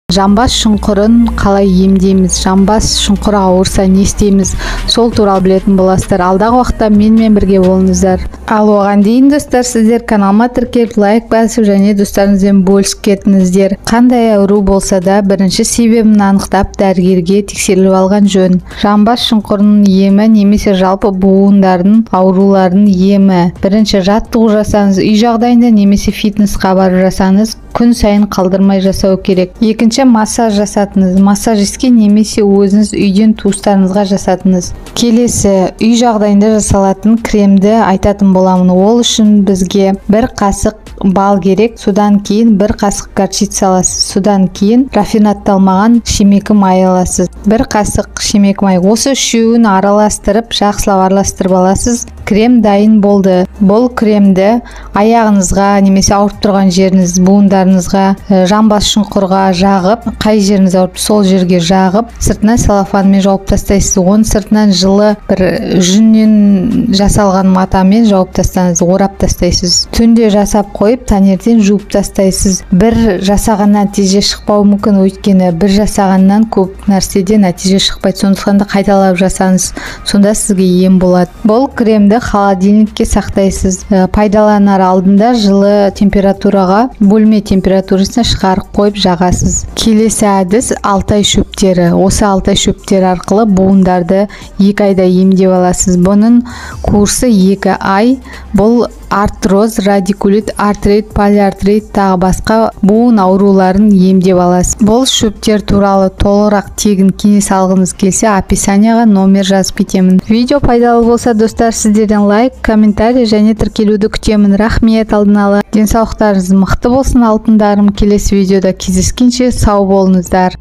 Жамбас шұңқырын қалай емдейміз, жамбас шұңқыры ауырса не істейміз, сол туралы білетін боласыздар. Алдағы уақытта менімен бірге болыңыздар. Ал оған дейін, достар, сіздер каналыма тіркеліп, лайк басып және достарыңызбен бөлісіп кетіңіздер. Қандай ауру болса да бірінші себебін анықтап дәрігерге тексеріліп алған жөн. Жамбас шұңқырының емі немесе жалпы буындардың ауруларының емі. Бірінші жаттығу жасаңыз, үй жағдайында немесе фитнесқа барып жасаңыз, күн сайын қалдырмай жасау керек. Екінші, массаж жасатыңыз. Массажистке немесе өзіңіз үйден туыстарыңызға жасатыңыз. Келесі үй жағдайында жасалатын кремді айтатын боламын. Ол үшін бізге бір қасық бал керек, содан кейін бір қасық горчица аласыз, содан кейін рафинатталмаған шемекі май аласыз, бір қасық шемекі май. Осы үшеуін араластырып, жақсылап араластырып аласыз. Крем дайын болды. Бұл кремді аяғыңызға немесе ауырып тұрған жеріңіз, буындарыңызға, жамбас шұңқырға жағып, қай жеріңіз ауырып сол жерге жағып, сыртынан целлофанмен жауып тастайсыз. Оның сыртынан жылы бір жүннен жасалған матамен жауып тастаңыз, орап тастайсыз. Түнде жасап қойып, таңертең жуып тастайсыз. Бір жасаған нәтиже шықпауы мүмкін, өйткені бір жасағаннан көп нәрседе нәтиже шықпайды. Сондықтан да қайталап жасаңыз, сонда сізге ем болады. Бұл кремді холодильникке сақтайсыз. Пайдаланар алдында жылы температураға, бөлме температурасына шығарып қойып жағасыз. Келесі әдіс алтай шөптері. Осы алтай шөптері арқылы буындарды 2 айда емдеп аласыз. Бұның курсы 2 ай. Бұл артроз, радикулит, артрит, полиартрит тағы басқа буын ауруларын емдеп аласыз. Бұл шөптер туралы толығырақ тегін кеңес алғыңыз келсе, описанияға номер жазып кетемін. Видео пайдалы болса, достар, сіздерден лайк, комментарий және тіркелуді күтемін. Рахмет алдын ала. Денсаулықтарыңыз мықты болсын, алтындарым. Келесі видеода кездескенше сау болыңыздар.